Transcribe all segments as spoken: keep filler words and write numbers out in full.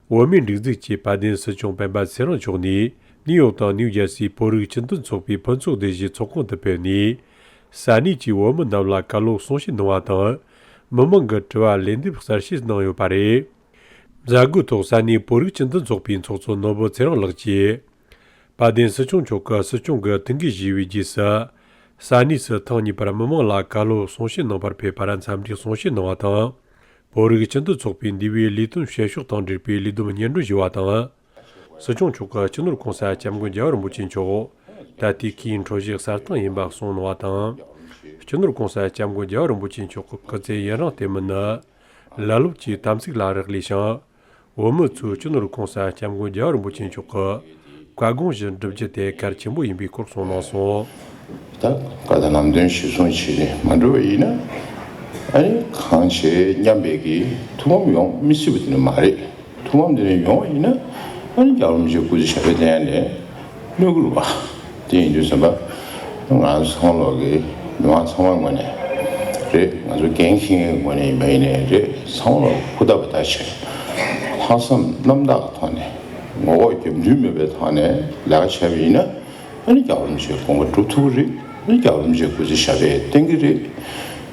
བོད་མིའི་སྒྲིག་འཛུགས་ཀྱི་དཔལ་ལྡན་སྲིད་སྐྱོང་སྤེན་པ་ཚེ་རིང་མཆོག་ནས་ནིའུ་ཡོག་དང་ནིའུ་ཇར་སིའི་བོད་རིགས་སྤྱི་མཐུན་ཚོགས་པའི་ཕུན་ཚོགས་སྡེ་བཞིའི་ཚོགས་ཁང་དུ་ཕེབས་ནས། ས་གནས་ཀྱི་བོད་མི་རྣམས་ལ་བཀའ་སློབ་གསུང་བཤད་གནང་བ་དང་། མི་མང་གི་དྲི་བར་ལན་འདེབས་གསལ་བཤད་གནང་ཡོད་པ་རེད། མཛད་སྒོའི་ཐོག་ས་གནས་བོད་རིགས་སྤྱི་མཐུན་ཚོགས་པའི་ཚོགས་གཙོ་ནོར་བུ་ཚེ་རིང་ལགས་ཀྱིས། དཔལ་ལྡན་སྲིད་སྐྱོང་མཆོག་གིས་སྲིད་སྐྱོང་གི་ཐུགས་འགན་བཞེས་པའི་རྗེས་སུ། ས་གནས་སུ་ཐེངས་གཉིས་པར་མི་མང་ལ་བཀའ་སློབ་གསུང་བཤད་གནང་བར་ཕེབས་པར་འཚམས་འདྲིའི་གསུང་བཤད་གནང་བ་དང་། བོད་རིགས་སྤྱི་མཐུན་ཚོགས་པའི་འདས་པའི་ལས་དོན་བྱེད་ཕྱོགས་དང་འབྲེལ་བའི་ལས་བསྡོམས་སྙན་སྒྲོན་ཞུས་པ་དང་། སྲིད་སྐྱོང་མཆོག་གིས་སྤྱི་ནོར་༸གོང་ས་༸སྐྱབས་མགོན་རྒྱལ་བ་རིན་པོ་ཆེ་མཆོག་ད་ལྟའི་ཁོའི་འཕྲོད་བཞེས་གསར་བཏང་ཡིན་པ་གསུངས་གནང་བ་དང་། སྤྱི་ནོར་༸གོང་ས་༸སྐྱབས་མགོན་རྒྱལ་བ་རིན་པོ་ཆེ་མཆོག་གི་སྐུ་ཚེ་ཡུན་རིང་བརྟན་མིན་ནི། ལ་ལུགས་ཀྱི་དམ་ཚིག་ལ་རག་ལས་ཤིང་། བོད་མི་ཚོས་སྤྱི་ནོར་༸གོང་ས་༸སྐྱབས་མགོན་རྒྱལ་བ་རིན་པོ་ཆེ་མཆོག་གི་བཀའ་དགོངས་བཞིན་བསྒྲུབ་རྒྱུ་དེ་གལ་ཆེན་པོ་ཡིན་པའི་སྐོར་གསུངས་གནང་སོང་། ད་བཀའ་དང་ལམ་སྟོན་གཞིར་བཟུང་བྱས་ནས་མ་འགྲོ་བ་ཡིན་ན། ཨ་ནི་གང་བྱེད་སྙམ་པའི་གི་ཐུགས་ཕམ་ཡོང་མི་སྲིད་པ་དེ་ནི་མ་རེད། ཐུགས་ཕམ་དེ་ནི་ཡོང་བ་ཡིན་ན། ཨ་ནི་རྒྱལ་བ་རིན་པོ་ཆེའི་སྐུ་ཚེ་ཞབས་པད་བརྟན་ནས་གནོད་ཀྱི་རེད་པ། དེ་ཡིན་དུས་ཙམ་པ། ང་ཚོ་ཚང་མ་ལོག་གི་མི་མང་ཚང་མ་ངོས་ནས་རེད། ང་ཚོ་འགན་འཁྱེར་མཁན་ངོས་ནས་ཡིན་པ་ཡིན་ནའི་རེད། ཚང་མ་ལོག་ཧུར་ཐག་པ་ཐག་བྱས། ལྷག་བསམ་རྣམ་དག་གི་ཐོག་ནས་ངོ་ལྐོག་རྒྱབ་མདུན་མེད་པའི་ཐོག་ནས་ལས་ཀ་བྱས་པ་ཡིན་ན། ཨ་ནི་རྒྱལ་བ་རིན་པོ་ཆེའི་དགོངས་པ་སྒྲུབ་ཐུབ་ཀྱི་རེད། ཨ་ནི་རྒྱལ་བ་རིན་པོ་ཆེའི་སྐུ་ཚེ་ཞབས་པད་བརྟན་གྱི་རེད།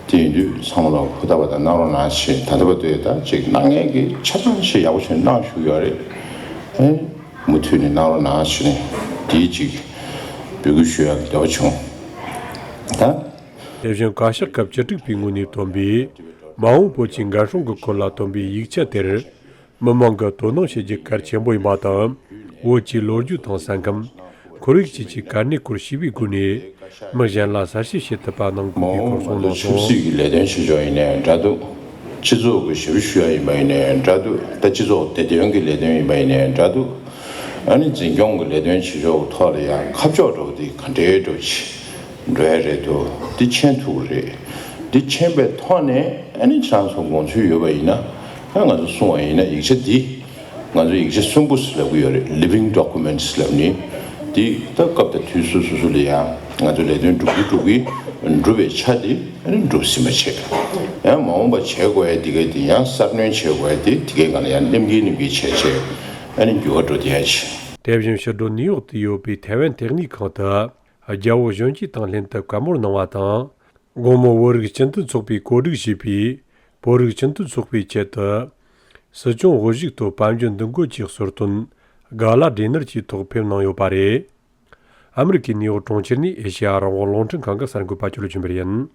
དེ་ཡིན་དུས་ཚང་མ་ལོག་ཧུར་ཐག་པ་དང་གནང་རོགས་གནང་ཞེས། ད་ལྟ་བར་དུ་ད་ཅིག་གནང་མཁན་གྱིས་ཆ་ཚང་ཞིག་ཡག་པོ་ཞིག་གནང་བཞུགས་ཡོད་རེད། ཨེ། མུ་མཐུད་ནས་གནང་རོགས་གནང་ཞེས་ནས་དེའི་ཅིག་འབོད་སྐུལ་ཞུ་ཡག་འདོད་པ་བྱུང་། ད། དེ་བཞིན་བཀའ་ཤག་སྐབས་བཅུ་དྲུག་པའི་ངོས་ནས་བཏོན་པའི་མ་འོངས་བོད་ཀྱི་འགན་སྲུང་གི་སྐོར་ལ་བཏོན་པའི་ཡིག་ཆ་དེར། མི་མང་གིས་དོ་སྣང་བྱེད་རྒྱུ་གལ་ཆེན་པོ་ཡིན་པ་དང་། བོད་ཀྱི་ལོ་རྒྱུས་དང་ས་ཁམས། ཁོར་ཡུག་བཅས་ཀྱི་གལ་གནད་སྐོར་ཞིབ་པའི་སྒོ་ནས་མི་གཞན་ལ་གསལ་བཤད་བྱེད་ཐུབ་པ་གནང་དགོས་པའི་སྐོར་གསུངས་གནང་སོང་། ཆབ་སྲིད་ཀྱི་ལས་དོན་བྱེད་ཕྱོགས་ཡིན་ནའི་འདྲ་འདུག་སྤྱི་ཚོགས་ཀྱི་ཞབས་ཞུ་ཞུ་ཡ་ཡིན་པ་ཡིན་ནའི་འདྲ་འདུག་ད་སྤྱི་ཚོགས་བདེ་དོན་གྱི་ལས་དོན་ཡིན་པ་ཡིན་ནའི་འདྲ་འདུག་ཨ་ནི་འཛིན་སྐྱོང་གི་ལས་དོན་བྱེད་ཕྱོགས་ཐོག་ལ་ཡང་ཁ་ཕྱོགས་འདྲ་བོ་དེ་ག་འདྲའི་འདྲ་བོ་ཅིག་འགྲོ་ཡ་རེད་འདུག་འདི་མཁྱེན་ཐུབ་ཀྱི་རེད། འདི་མཁྱེན་པའི་ཐོག་ནས་ཨ་ནི་ཁྱེད་རང་ཚོ་དགོངས་ཚུལ་ཡོད་པ་ཡིན་ན། ཨ་ང་ཚོ་གསུང་བ་ཡིན་ན་ཡིག་ཆ་འདི། ང་ཚོ་ཡིག་ཆ་གསོན་པོ་ཟེར་ལབ་ཀྱི་ཡོད་རེད། Living Documents ལབ་ནི། འདི་ད་སྐབས་དང་དུས་སུ་སོ་སོ་ལ་ཡང་ང་ཚོ་ལས་དོན་སྒྲུབ་ཀྱི་སྒྲུབ་ཀྱི་འགྲུབ་པའི་ཆ་འདི་ཨ་ནི་འགྲུབ་ཟིན་པ་བྱས། ཡང་མ་འོངས་པ་བྱེད་དགོས་ཡ་འདི་ག་འདི་ཡང་གསར་སྣོན་བྱེད་དགོས་ཡ་འདི་འདི་གའི་སྒང་ལ་ཡང་ནེམ་གྱིན་ནེམ་གྱིན་བྱས་བྱས་ཨ་ནི་འགྱུར་བ་འགྲོ་བསྡད་ཡ་ཆེ། དེ་བཞིན་ཕྱི་དྲོ་ནིའུ་ཡོག་ཏུ་ཡོད་པའི་ཐའེ་ཝན་ཐེག་ནིག་ཁང་དུ་རྒྱལ་པོ་གཞོན་སྐྱེས་དང་ལྷན་དུ་བཀའ་མོལ་གནང་བ་དང་། དགོང་མོ་བོད་རིགས་སྤྱི་མཐུན་ཚོགས་པས་གོ་སྒྲིག་བྱས་པའི་བོད་རིགས་སྤྱི་མཐུན་ཚོགས་པའི་ཆེད་དུ། སྲིད་སྐྱོང་དབུ་བཞུགས་ཐོག་དཔལ་འབྱོར་འདུ་འགོད་ཀྱི་གསོལ་སྟོན་ག་ལ་ཌི་ནར་གྱི་ཐོག་ཕེབས་གནང་ཡོད་པ་རེད། ཨ་མི་རི་ཀའི་ནིའུ་ཡོག་གྲོང་ཁྱེར་ནས་ཨེ་ཤེ་ཡ་རང་དབང་རླུང་འཕྲིན་ཁང་གི་གསར་འགོད་པ་ཅོ་ལི་ཆོས་འཕེལ་ཡིན།